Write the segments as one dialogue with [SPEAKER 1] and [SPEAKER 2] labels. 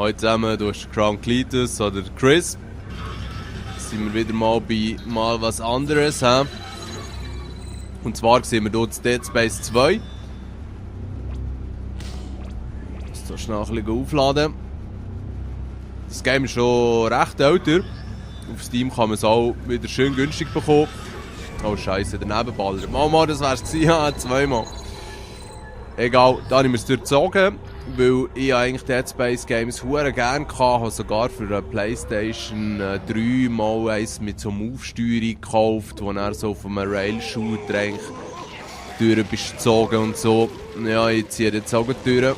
[SPEAKER 1] Heute zusammen, du hast Crown Cletus oder Chris. Jetzt sind wir wieder mal bei mal was anderes. He? Und zwar sehen wir hier das Dead Space 2. Jetzt so schnell ein bisschen aufladen. Das Game ist schon recht älter. Auf Steam kann man es auch wieder schön günstig bekommen. Oh Scheiße, daneben ballert. Mal, das wär's gewesen. Ja, zweimal. Egal, da habe ich mir es durchgezogen, weil ich eigentlich Dead Space Games hure gerne hatte. Habe sogar für eine PlayStation 3 mal eins mit so einer Aufsteuerung gekauft, wo er so von einem Rail-Shooter eigentlich durch bist gezogen und so. Ja, ich ziehe jetzt auch durch.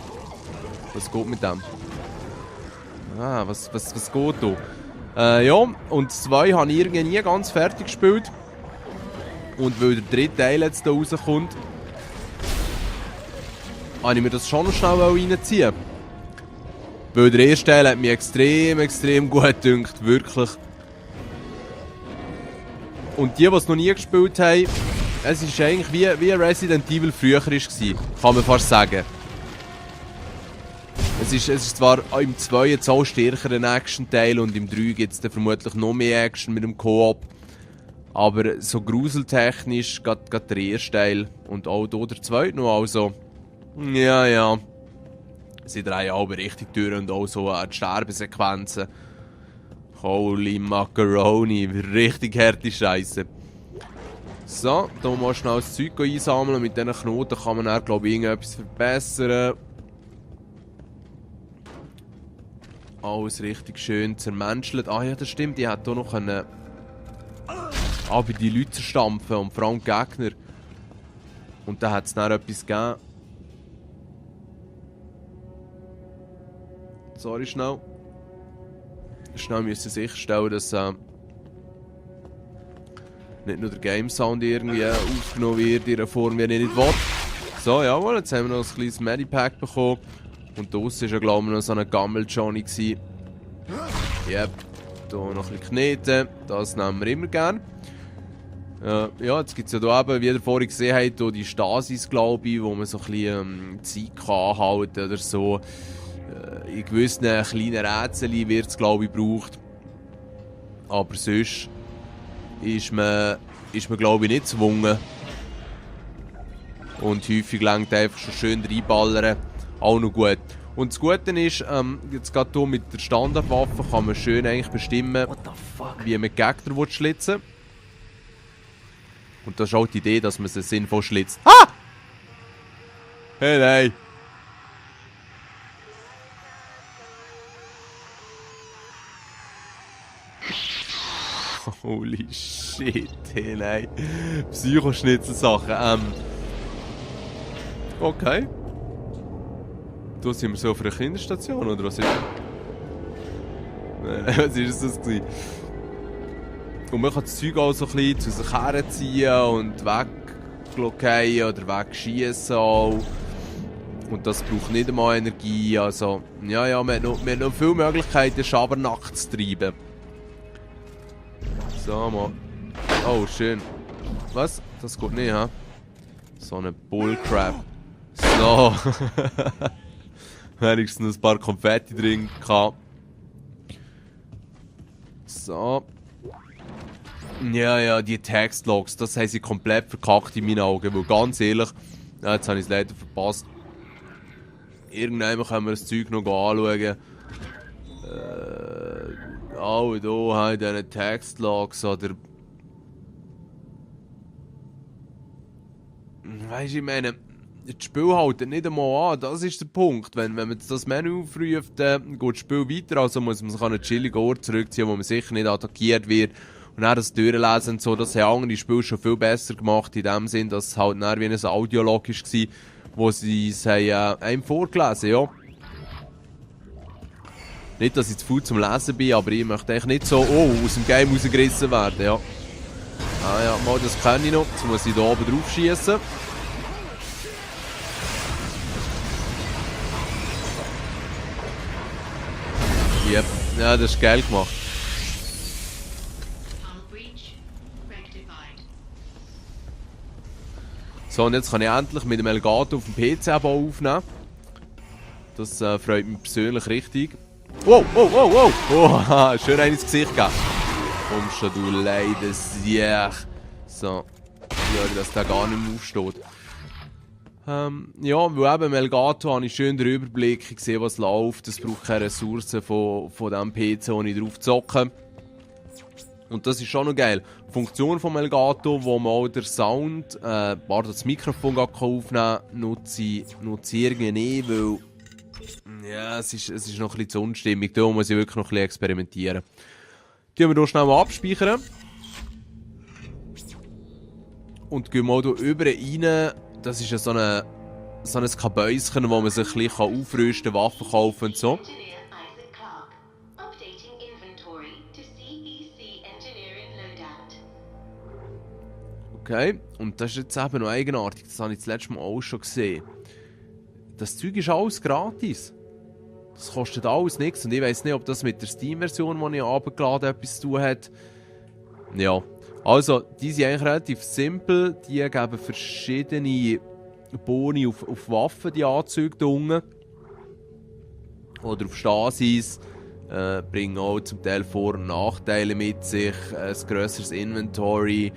[SPEAKER 1] Was geht mit dem? Ah, was geht da? Ja, und 2 habe ich irgendwie nie ganz fertig gespielt. Und weil der dritte Teil jetzt hier rauskommt, habe ich mir das schon noch schnell reinziehen. Weil der erste Teil hat mich extrem gut gedünkt, wirklich. Und die es noch nie gespielt haben, es ist eigentlich wie Resident Evil früher war, kann man fast sagen. Es ist zwar im 2 jetzt auch stärker ein Action-Teil und im 3 gibt es dann vermutlich noch mehr Action mit dem Koop. Aber so gruseltechnisch gerade der erste Teil und auch hier der zweite noch, also... Ja. Sie drehen aber richtig durch und auch so die Sterbesequenzen. Holy Macaroni, richtig harte Scheiße. So, da mal schnell das Zeug einsammeln. Mit diesen Knoten kann man dann, glaube ich, irgendetwas verbessern. Alles richtig schön zermenschelt. Ah ja, das stimmt, die hätte hier noch können... bei die Leute zerstampfen und vor allem die Gegner. Und da hat es dann etwas gegeben. Sorry, schnell. Schnell müssen sicherstellen, dass nicht nur der Game Sound irgendwie aufgenommen wird in einer Form, wie ich nicht will. So, jawohl, jetzt haben wir noch ein kleines Medipack bekommen. Und draussen war ja, glaube ich, noch so ein Gammel-Johnny. Yep, hier noch ein bisschen kneten. Das nehmen wir immer gerne. Ja, jetzt gibt es ja hier eben, wie ihr vorhin gesehen habt, hier die Stasis, glaube ich, wo man so ein bisschen Zeit kann anhalten oder so. In gewissen kleinen Rätseln wird es, glaube ich, gebraucht. Aber sonst ist man glaube ich, nicht gezwungen. Und häufig lenkt einfach schon schön reinballern. Auch noch gut. Und das Gute ist, jetzt gerade hier mit der Standardwaffe kann man schön eigentlich bestimmen, wie man die Gegner schlitzen will. Und das ist auch die Idee, dass man sie sinnvoll schlitzt. Ah! Hey, nein! Holy shit, hey, nein. Psychoschnitzelsachen. Okay. Da sind wir so auf einer Kinderstation, oder was ist das? Nein, was ist das gewesen? Und man kann das Zeug auch so ein bisschen zu sich herziehen und weglockieren oder wegschießen auch. Und das braucht nicht einmal Energie. Also, ja, man hat noch viele Möglichkeiten, Schabernack zu treiben. So, mal. Oh, schön. Was? Das geht nicht, hä? So eine Bullcrap. So. Wenigstens noch ein paar Konfetti drin gehabt. So. Ja, die Textlogs, das haben sie komplett verkackt in meinen Augen. Weil ganz ehrlich, jetzt habe ich es leider verpasst. Irgendwann können wir das Zeug noch anschauen. Auch hier haben diese Textlogs oder... Weisst du, ich meine, das Spiel hält nicht einmal an, das ist der Punkt. Wenn man das Menü aufruft, geht das Spiel weiter, also muss man sich an einen chilligen Ort zurückziehen, wo man sicher nicht attackiert wird. Und dann das Durchlesen und so, das haben andere Spiele schon viel besser gemacht, in dem Sinn, dass es halt dann wie ein Audiolog war, wo sie es einem vorgelesen haben, ja. Nicht, dass ich zu faul zum Lesen bin, aber ich möchte eigentlich nicht so aus dem Game rausgerissen werden, ja. Ah ja, mal, das kenne ich noch. Jetzt muss ich hier oben drauf schießen. Yep, ja, das ist geil gemacht. So, und jetzt kann ich endlich mit dem Elgato auf dem PC aufnehmen. Das freut mich persönlich richtig. Wow, wow, wow, wow. Oh, schön ein ins Gesicht gegeben. Komm schon, du leides Jech. So. Schau, dass der gar nicht mehr aufsteht. Ja, weil eben im Elgato habe ich schön den Überblick. Ich sehe, was läuft. Es braucht keine Ressourcen von dem PC, wo ich drauf zocke. Und das ist schon noch geil. Die Funktion vom Elgato, wo man auch den Sound, das Mikrofon aufnehmen kann, nutze ich irgendwie nicht, weil ja, es ist noch ein bisschen zu unstimmig. Da muss ich wirklich noch ein bisschen experimentieren. Die wir hier schnell mal abspeichern. Und gehen mal hier über rein. Das ist ja so ein Kabäuschen, wo man sich ein bisschen aufrüsten kann, Waffen kaufen und so. Okay, und das ist jetzt eben noch eigenartig. Das habe ich das letzte Mal auch schon gesehen. Das Zeug ist alles gratis. Das kostet alles nichts. Und ich weiss nicht, ob das mit der Steam-Version, die ich abgeladen habe, etwas zu tun hat. Ja, also, die sind eigentlich relativ simpel. Die geben verschiedene Boni auf Waffen, die Anzüge da unten. Oder auf Stasis. Bringen auch zum Teil Vor- und Nachteile mit sich. Ein grösseres Inventory.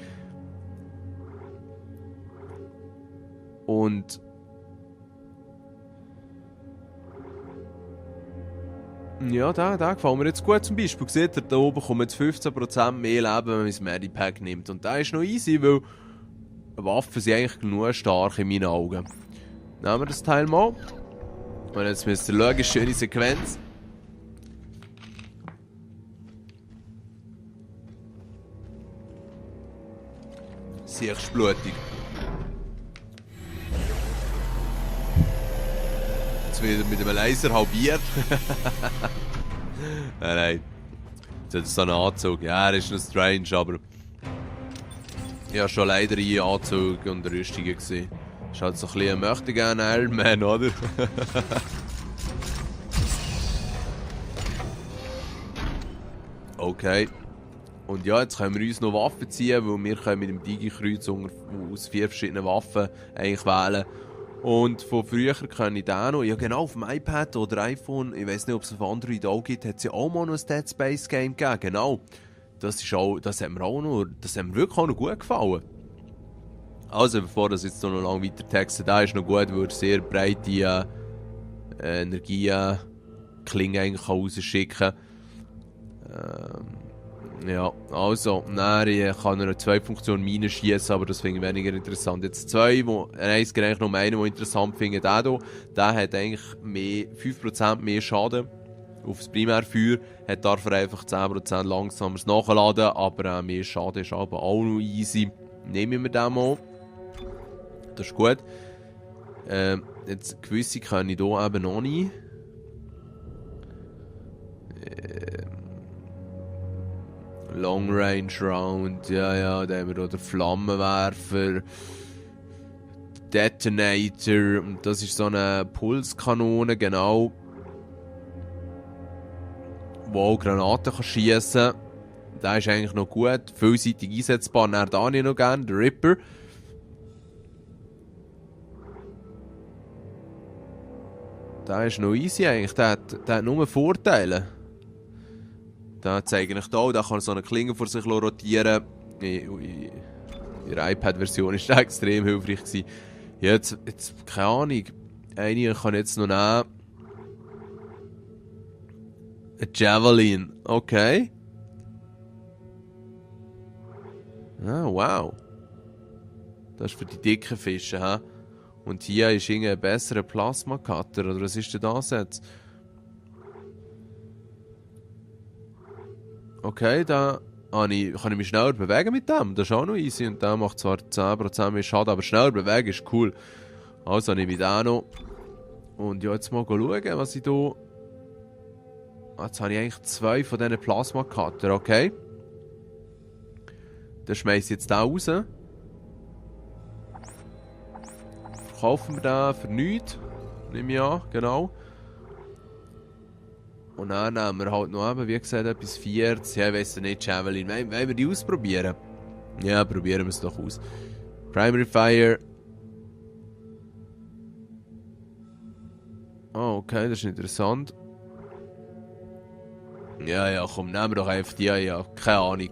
[SPEAKER 1] Und ja, der gefällt mir jetzt gut zum Beispiel. Seht ihr, da oben kommen jetzt 15% mehr Leben, wenn man das Medipack nimmt. Und der ist noch easy, weil Waffen sind eigentlich genug stark in meinen Augen. Nehmen wir das Teil mal. Und jetzt müsst ihr schauen, schöne Sequenz. Sehr blutig. Jetzt wieder mit einem Laser halbiert. Nein. Jetzt hat er so einen Anzug. Ja, er ist noch strange, aber ich habe schon leider in Anzug und Rüstungen gesehen. Ist halt so ein bisschen möchte gerne Iron Man, oder? Okay. Und ja, jetzt können wir uns noch Waffen ziehen, weil wir können mit dem Digi-Kreuz aus 4 verschiedenen Waffen eigentlich wählen. Und von früher kann ich den noch, ja genau, auf dem iPad oder iPhone, ich weiß nicht, ob es auf Android auch gibt, hat es ja auch mal noch ein Dead Space Game gegeben, genau. Das hat mir wirklich auch noch gut gefallen. Also, bevor das jetzt noch lange weiter texten, der ist noch gut, weil er sehr breite Energieklingen eigentlich rausschicken kann. Ja, also, dann kann er 2 Funktionen Minen schießen, aber das finde ich weniger interessant. Jetzt 2, eins geht eigentlich noch einen, den ich interessant finde, der hier. Der hat eigentlich 5% mehr Schaden auf das Primärfeuer, hat dafür einfach 10% langsameres Nachladen, aber mehr Schaden ist aber auch noch easy. Nehmen wir den mal. Das ist gut. Jetzt gewisse kann ich hier eben noch nicht. Long Range Round, ja, da haben wir hier den Flammenwerfer, Detonator, und das ist so eine Pulskanone, genau, wo auch Granaten kann schiessen kann. Der ist eigentlich noch gut, vielseitig einsetzbar. Dann da habe ich noch gerne, den Ripper. Der ist noch easy eigentlich, der hat nur Vorteile. Da zeige ich hier, da kann so eine Klinge vor sich rotieren. In der iPad-Version war das extrem hilfreich gewesen. Jetzt, keine Ahnung, einige kann ich jetzt noch nehmen. Ein Javelin, okay. Ah, wow. Das ist für die dicken Fische, hä? Und hier ist ein besserer Plasma-Cutter, oder was ist denn das jetzt? Okay, da kann ich mich schneller bewegen mit dem. Das ist auch noch easy. Und der macht zwar 10% mehr Schaden, aber schneller bewegen ist cool. Also nehme ich den noch. Und ja, jetzt mal schauen, was ich hier... Jetzt habe ich eigentlich 2 von diesen Plasma-Cutter, okay? Dann schmeiße ich jetzt den raus. Verkaufen wir den für nichts. Nehme ich an, genau. Und dann nehmen wir halt noch eben, wie gesagt, etwas 40. Ja, ich weiss nicht, Javelin. Wollen wir die ausprobieren? Ja, probieren wir es doch aus. Primary Fire. Oh, okay, das ist interessant. Ja, ja, komm, nehmen wir doch einfach die. Ja, keine Ahnung.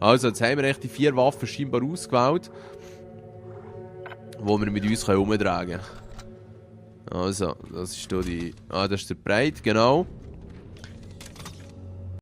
[SPEAKER 1] Also, jetzt haben wir echt die 4 Waffen scheinbar ausgewählt, die wir mit uns herumtragen können. Also, das ist hier die... Ah, das ist der Breit, genau.